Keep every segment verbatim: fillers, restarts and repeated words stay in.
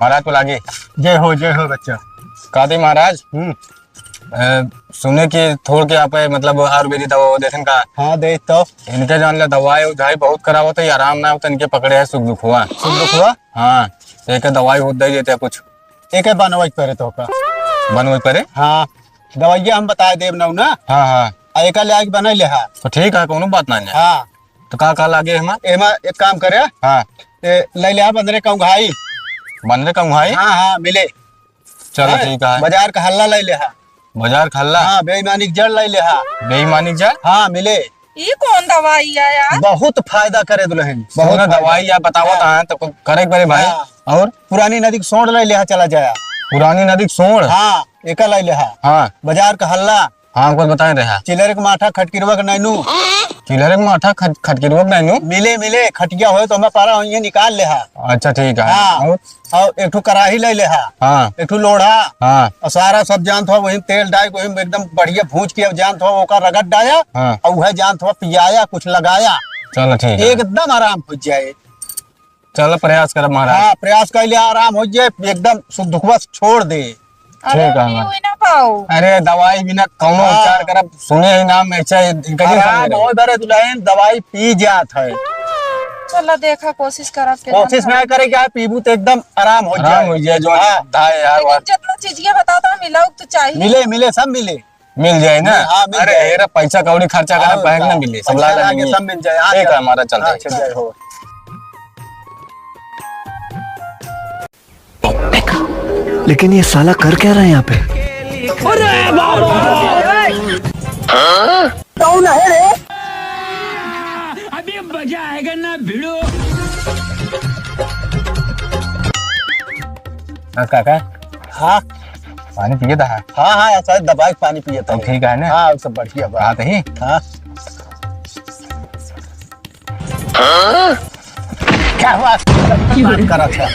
महाराज को लागे। जय हो, जय हो बच्चा। का दे महाराज? हम्म। अ, सुने कि थोड़ के आप, मतलब, आयुर्वेदिक दवा वो देथन का? हाँ, दे तो। इनके जान ले दवाई उधाई बहुत करावत है, आराम ना होता, इनके पकड़े है सुख दुखवा। सुख दुखवा? हाँ, तो एक दवाई हो दे देते कुछ। एक बनवाई पड़े तो का? बनवाई पड़े? हाँ, दवाइया हम बताए देब नौ ना। हाँ, हाँ। आ एका ले आके बनाई ले हा। तो ठीक है, कोनो बात ना है। हाँ। तो का का लागे हमार? एमा एक काम करे। हाँ। ए, ले ले हा बंदरे का उंघाई। बंदरे का उंघाई? हाँ, हाँ, मिले। चलो, हैं? ठीक है। बाजार का हल्ला ले ले हा। बाजार का हल्ला? हाँ, बेईमानी के जड़ ले ले हा। बेईमानी के जड़? हाँ, मिले। ई कौन दवाई है यार? बहुत फायदा करे दुल्हन, बहुत सुना, फायदा। दवाई आप बतावत हाँ। हैं तो करे के पड़े भाई। हाँ। और? पुरानी नदी के सोंड ले ले हा, चला जाया। पुरानी नदी के सोंड? हाँ, एका ले ले हा। हाँ। बाजार का हल्ला। हाँ, कुछ बताए रहे। चिलर के माठा खटकिरवा के नैनू। चिलर के माठा खट-, खटकिरवा के नैनू? मिले, मिले, खटिया होए तो हमें पारा होइए निकाल ले हा। अच्छा, ठीक है। हाँ। और? और एक ठो कराही ले ले हा। हाँ। एक ठो लोढ़ा। हाँ। और सारा सब जानत हो, वही तेल डाल के, वही एकदम बढ़िया भूज के जानत हो, ओका रगड़ डाया। हाँ। और वह जानत हो, पियाया, कुछ लगाया। चलो, ठीक है। एकदम आराम हो जाए। चलो, प्रयास करब महाराज। हाँ, प्रयास कर लिया, आराम हो जाए, एकदम सुख दुखवा छोड़ दे। अरे, ठीक है, पी महाराज। हुई ना पाओ। अरे, दवाई बिना कौनो हाँ। उपचार करब, सुने ही नाम, ऐसा इनका नहीं आराम समझ रहे। हो बरे दुल्हन, दवाई पी जात है। चलो, देखा, कोशिश करब के कोशिश ना। ना करे क्या, पीबू तो एकदम आराम हो आराम जाए। हो जाए, जो हाँ। था यार, लेकिन बात। जितना चीज ये बताओ तो मिलाओ तो चाहिए। मिले, मिले, सब मिले। मिल जाए ना? हाँ, मिल अरे, जाए। हेरा, पैसा कौड़ी खर्चा करब, और बैंक का? ना मिले, सब पैसा लाला लागे, मिले। सब मिल जाए। हाँ, ठीक चल। है, हमारा चलता हाँ, है। चल जाए, हो। लेकिन ये साला कर क्या रहा है यहाँ पे? कौन है रे? अभी मजा आएगा ना भिड़ो। हाँ, काका। हाँ। पानी पिए था? हाँ, हाँ, ऐसा दबाई के पानी पिए था। अब ठीक है ना? हाँ, अब सब बढ़िया बा। हाँ, तो ही? हाँ। क्या हुआ? बात करत है?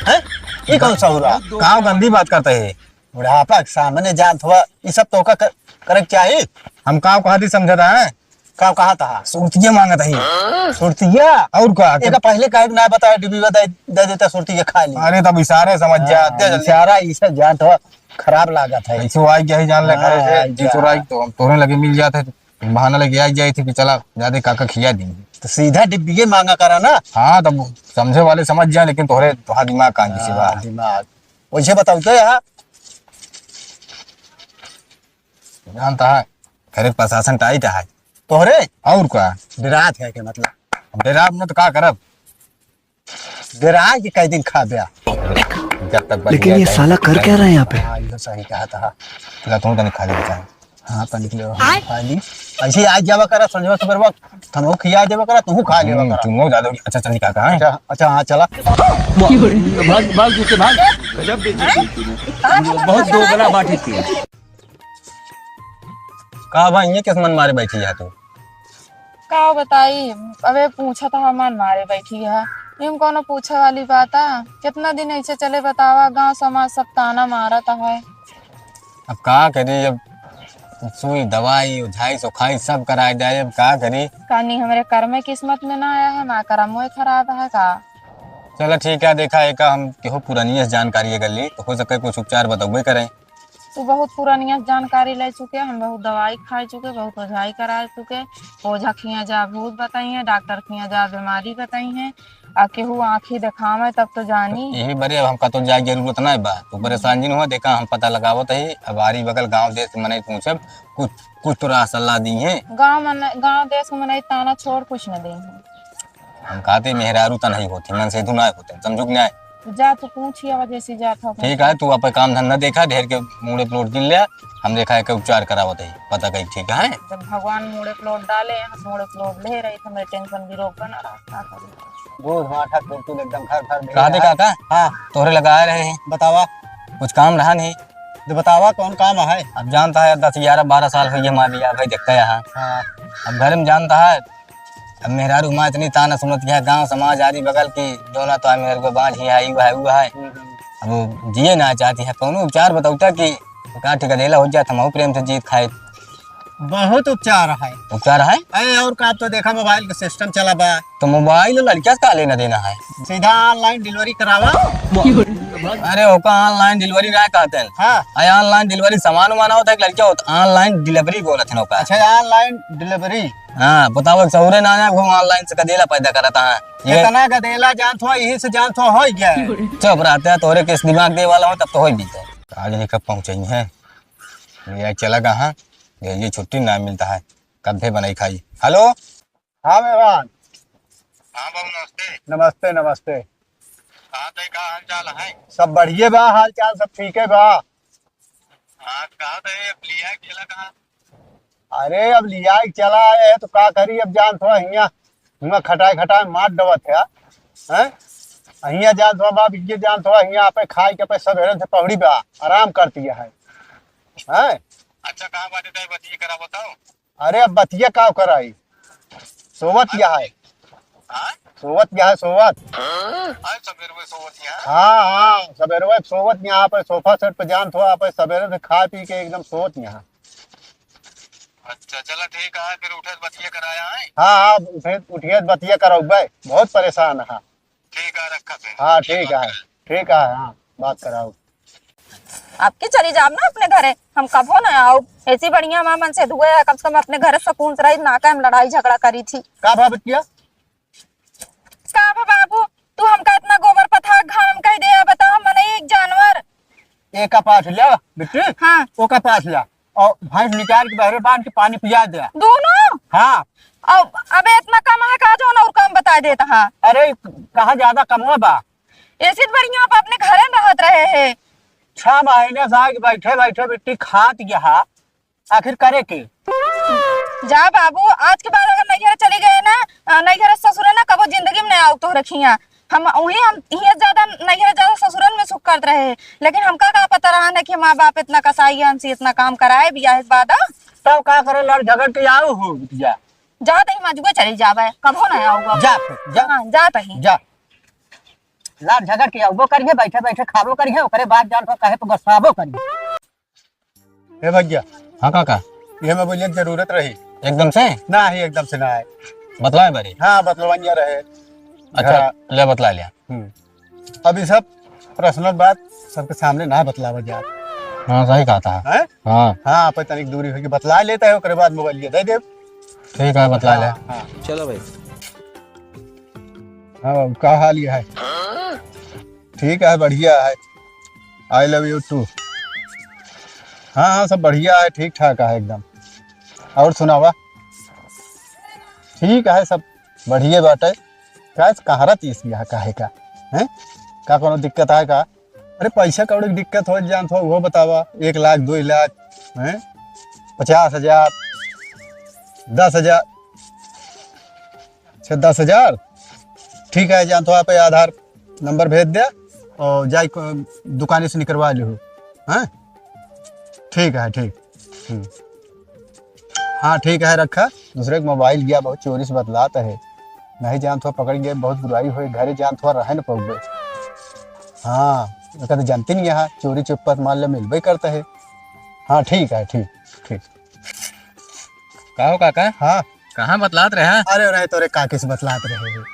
हैं? ये कौन सा हो रहा? काव गंदी बात करते हैं? बुढ़ापा के सामने जानत हुआ, ये सब तो का कर, करे के चाही। हम काव कहा थी समझता है? काव कहा था? सुरतिया मांगत है। सुरतिया? और का? एका पहले काहे के ना बताया, डिब्बा दे, दे देता सुरतिया खा ली। अरे तब इशारे समझ जा, हाँ, दे जल्दी। इशारा, इसे जानत हुआ, खराब लागत है। ऐसे वो आई गया ही जान ले हाँ, घरे से, आई जी गया। चोराई तो हम तोहरे लगे मिल जाते हैं। बहाना लेके आ जाए थे कि चला, जादे काका खिया दी। तो सीधा डिब्बिये मांगा करा ना। हाँ, तब समझे वाले समझ जाए, लेकिन तोहरे, तोहार दिमाग कान की हाँ, सिवा। दिमाग। वैसे बताओ तो यार। जानता है, घरे के प्रशासन टाइट है। तोहरे? और का? डरात है के मतलब? हम डराब न तो का करब? डरा के कई दिन खा बया। जब तक बच लेकिन गया ये जाए, साला कर क्या रहा है यहाँ पे? हाँ, ये सही कहा था। चला, तू तनी खा ले बेटा। हाँ, तनी के लिए आय? खा ली। ऐसे ही आज जावा करा, संजय सुबह वक्त, तनहु खिया जावा करा, तू खा लेवा हम्म, करा। तुम ज्यादा, अच्छा, चल निकाल का, हैं? अच्छा, अच्छा, हाँ, चला। भाग, भाग, पीछे भाग। गजब बेइज्जती की तूने। बहुत दोगला बात है तेरी। का भाई, ये किस मन मारे बैठी है तू? का बताई, अबे पूछत ह मन मारे बैठी है। इम कौनो पूछे वाली बात है? कितना दिन ऐसे चले बतावा, गांव समाज सब ताना मारत है। अब का करी, अब सुई दवाई उझाई सोखाई सब कराए जाए, अब का करी? कानी हमरे कर्म किस्मत में ना आया है, ना कर्म वो खराब है का? चला ठीक है, देखा एका हम केहू पुरानिया से जानकारी अगर ली तो हो सके कुछ उपचार बतौबे करें। तू बहुत पुरानिया से जानकारी ले चुके, हम बहुत दवाई खाए चुके, बहुत ओझाई कराए चुके। ओझा खिया जा भूत बताई है, डॉक्टर खिया जा बीमारी बताई है, आ केहू आँखी देखावे तब तो जानी। यही बरे अब हम कतो जाए जरूरत ना बा, तू परेशान जिन हुआ, देखा हम पता लगावत ही, अब आरी बगल गाँव देश के मनई पूछब, कुछ, कुछ तो राह सलाह दी है। गाँव मन, गाँव देश के मनई ताना छोड़ कुछ न देही। हम कहते मेहरारू त नहीं होती, मन से धुनाए होते, समझू कि नहीं? जा तू पूछ या वजह से जात हो। ठीक है, तू अपन काम धंधा देखा, ढेर के मूड़े प्लॉट गिन ले, हम देखा है के उपचार करावत है, पता कहीं ठीक है। जब भगवान मूड़े प्लॉट डाले, हम मूड़े प्लॉट ले रहे थे, मेरे टेंशन भी रोक बना रहा, का करूँ? दूध माठा बिल्कुल एकदम घर घर मिल कहा दे रहा है। काका? हाँ। तोहरे लगा रहे हैं। बतावा। कुछ काम रहा नहीं। तो बतावा कौन काम है? अब जानता है, दस ग्यारह बारह साल हो गए हमारे बियाह भाई देखता यहाँ। हाँ। अब घर में जानता है, अब मेहरारू माँ इतनी ताना सुनत है, गाँव समाज आरी बगल की, जोना तो है मेहरारू को बाँझ ही है, यू है, वो है। हम्म, हम्म। अब वो जिए ना चाहती है, कौनो उपचार बतौता कि का ठीक अकेला हो जात, हम प्रेम से जीत खाए। बहुत उपचार है। उपचार है? अरे और का, अब तो देखा मोबाइल का सिस्टम चला बा। तो मोबाइल लड़किया से का लेना देना है? सीधा online delivery करावा। अरे ओका online delivery ना कहते हैं। हाँ। अरे online delivery सामान वामान होता है कि लड़किया होता? Online delivery बोलत हैं ओका। अच्छा, online delivery। हाँ, बताओ, एक सहुरे ना आया, वो online से कदेला पैदा करता है। ये इतना गदेला जानत हो, यही से जानत हो, हो गया है। चुप रहते हैं, तोरे केस दिमाग दे वाला हो, तब तो हो ही बीते। आज नहीं कब पहुँचाई है, ये चला कहाँ, ये, ये छुट्टी ना मिलता है, कब भी बनाई खाई। हेलो। हाँ मेहमान। हाँ बाबू, नमस्ते। नमस्ते, नमस्ते। कहाँ तई, का हाल चाल है? सब बढ़िया बा, हाल चाल सब ठीक है बा। हाँ, कहाँ तई, अब लिया के चला कहाँ? अरे, अब लिया के चला आए हैं, तो का करी, अब जानत हो, हियाँ, हुआँ खटाए खटाए मार डवत है, हैं? हियाँ जानत हो बाप, ये जानत हो, हियाँ आपे खाए के, आपे सबेरे से पहुड़ी बा, आराम करती है, हैं? अच्छा, कहाँ बाटे तई, बतिया करा बताओ। अरे, अब बतिया का कराई? सोवत या है। हाँ? सोवत या है, सोवत। हाँ, सबेरवे सोवत या है। हाँ, हाँ, सबेरवे सोवत या है, आपे सोफा सेट पे जानत हो, आपे सबेरे से खा पी के एकदम सोवत या है। अच्छा, चला ठीक है, फिर उठे तो बतिया कराया है। हाँ, हाँ, उठे, उठिए तो बतिया कराउबे, बहुत परेशान है। ठीक है, रखा फिर। हाँ, ठीक है, ठीक है, हाँ, बात कराओ। आपकी चली जाब ना अपने घरे, हम कबो ना आउब। ऐसी बढ़िया माँ मन से दुए है, कम से कम अपने घरे सुकून से रही, ना का हम लड़ाई झगड़ा करी थी। का भा बिटिया? का भा बाबू, तू हमका इतना गोबर पथार घाम कह दे, बताओ, मने एक जानवर। एका पास लिया बिट्टी। हाँ। ओका पास लिया। और भैंस निकाल के बहरे बांध के पानी पिया दे। दोनों? हाँ। अब, अबे इतना कम है का, जौन और काम बताए देता है? अरे, कहाँ ज्यादा कमवा बा? ऐसे तो बढ़िया आप अपने घरे में रहत रहे हैं। छह महीने से आके बैठे बैठे बिट्टी खात यहाँ, आखिर करे के? जा बाबू, आज के बाद अगर नैहर चली गए ना, अ, नैहर ससुरे ना, कबो जिंदगी में नहीं आओ तो रखिया। हम वही, हम इहे ज्यादा नैहर ज्यादा ससुरन में सुख करत रहे, लेकिन हमका का पता रहा ना कि माँ बाप इतना कसाई हैं, हमसे इतना काम कराए बियाह के बाद। तब का करे, लड़ झगड़ के आओ हो बिटिया। जा तही मजुए चली जावे, कबो ना आओगा। जा फिर, जा। हाँ, जा तही। जा। लड़ झगड़ के आउबो करिए, बैठे बैठे खाबो करिए, ओकरे बाद जान तो कहे तो गुस्साबो करिए। ए भैया। हाँ काका। ये मोबाइल एक जरूरत रही। एकदम से? ना ही, एकदम से ना आए। बतलाए बारी? हाँ, बतलवनिया रहे। अच्छा, घरा। ले बतला लिया। हम्म। अब ये सब पर्सनल बात सबके सामने ना बतलावा जाए। हाँ, सही कहा था। हैं? हाँ। हाँ, अपन तनिक दूरी होके बतला लेता है, ओकरे बाद मोबाइल ये दे दे। ठीक है, बतला ले। हाँ, हाँ। चलो भाई। हाँ बाबू, का हाल ये है? ठीक है, बढ़िया है। I love you too। हाँ, हाँ, सब बढ़िया है, ठीक ठाक है एकदम। और सुनावा? ठीक है, सब बढ़िया बाटे। का कहाँ रहती इस यहाँ काहे का? हैं? का कोनो दिक्कत है का? अरे, पैसा कौड़ी की दिक्कत हो, जानत हो, वो बतावा। एक लाख, दो लाख, हैं? पचास हजार, दस हजार। अच्छा, दस हजार? ठीक है, जानत हो, आप आधार नंबर भेज दे और जाई को-, दुकाने से निकलवा लिहो। हाँ? ठीक है, ठीक। हम्म। हाँ, ठीक है, रखा। दूसरे के मोबाइल गया, बहुत चोरी से बतलात है। नहीं जानत हो, पकड़ गए, बहुत बुराई होई, घरे जानत हो, रहे न पउबे। हाँ, ओका तो जानती नहीं है, चोरी चुप्पा से मान ले मिलबे करता है। हाँ, ठीक है, ठीक, ठीक। का हो काका? हाँ। कहाँ बतलात रहे? अरे, अरे, तोरे काकी से बतलात रहे।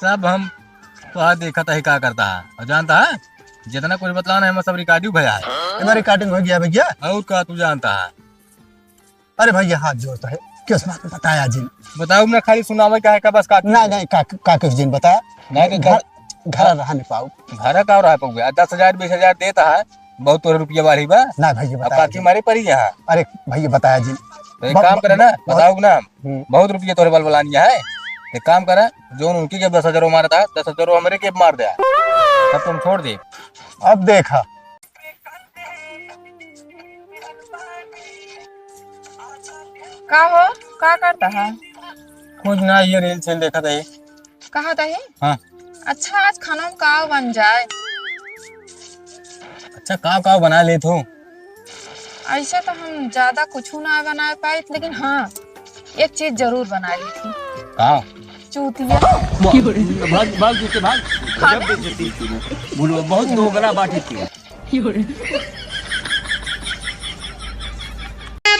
सब हम तो आज देखत ही का करता है। और जानता है, जितना कुछ बतलाना है, हम सब recording भया है। एमा recording हो गया भैया? और का तू जानता है? अरे भैया, हाथ जोड़ता है, किस बात में बताया जी? बताओ ना, खाली सुनावे का है का बस काकी? नहीं, नहीं, काकी, काकी जी ने बताया। नहीं, नहीं, घर, घर घर रहा नहीं पाऊ। घर का रहा पाऊ? दस हजार, बीस हजार देता है, बहुत तोरे रुपया बाढ़ी बा। ना भैया, अब बताया काकी जी। मारे पड़ी यहाँ। अरे भैया, बताया जी। तो एक ब-, काम ब-, करे ना, ब-, बताओ ना, हम्म। बहुत रुपया तोरे बल बलानिया है। एक काम करे, जो उनकी जेब दस हजार मारा था, दस हजार हमरे जेब मार दे, तब तुम छोड़ दे। अब देखा। का हो, का करता है? कुछ ना, ये reel सील देखत है। कहा था ही? हाँ। अच्छा, आज खाना में का बन जाए? अच्छा, का, का बना लेत हो? ऐसे तो हम ज्यादा कुछ ना बना पाए, लेकिन हाँ, एक चीज जरूर बना ली थी। का? चूतिया। भाग, भाग, जूते भाग। गजब बेइज्जती की। बोलो, बहुत दोगला बाटी थी।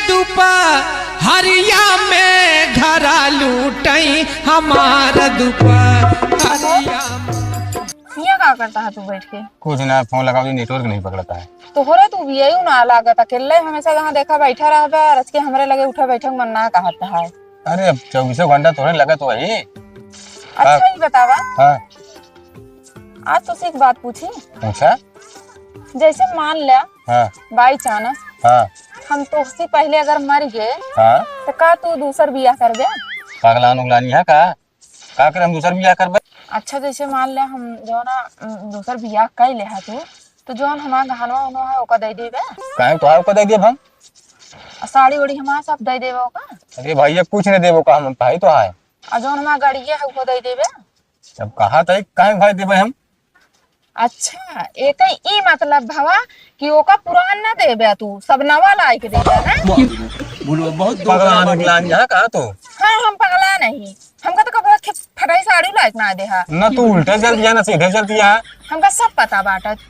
दुपा अरिया में धरा लूटई हमार दुपहरिया में। हियाँ का करता है तू बैठ के? कुछ ना, फोन लगाओ, ये नेटवर्क नहीं पकड़ता है। तोहरे तू भी यही ना लागत, अकेले हमेशा जहाँ देखा बैठा रहबे, और आज के हमरे लगे उठे बैठे के मन ना कहत है। अरे, अब चउबीसों घंटा तोहरे लगे तो वही। अच्छा, हाँ। ये बतावा। हाँ। आज तो एक बात पूछी। अच्छा। जैसे मान लिया, हाँ। By chance, हाँ। हम तोहसे पहले अगर मर गए, हाँ। तो का तू दूसर बियाह करबे? पागलान उगलानी है का? का करे हम दूसर बियाह करबे? अच्छा, जैसे मान ले हम जो ना, उम, दूसर बियाह कर ले हा तू, तो जौन हमार गहनवा उनवा है, ओका दे देबे। काहे तो है, ओका दे देब हम। आ साड़ी ओड़ी हमार सब दे देबे ओका। अरे भैया, कुछ नहीं देबो का हम, भाई तो है। आ जौन हमार गड़िया है, ओका दे देबे। अब कहा था, काहे भाई देबे हम? अच्छा, एक ई मतलब भवा कि ओका पुरान ना देबे तू, सब नवा लाई के देबे, हैं? बोलो, बहुत पगला निकला यहाँ कहा तो। हाँ, हम पगला नहीं। हमका तो कबो खे-, फटाई साड़ी लायक ना दे हा। ना तू उल्टे चल दिया, ना सीधे चल दिया। हमका सब पता बाटा।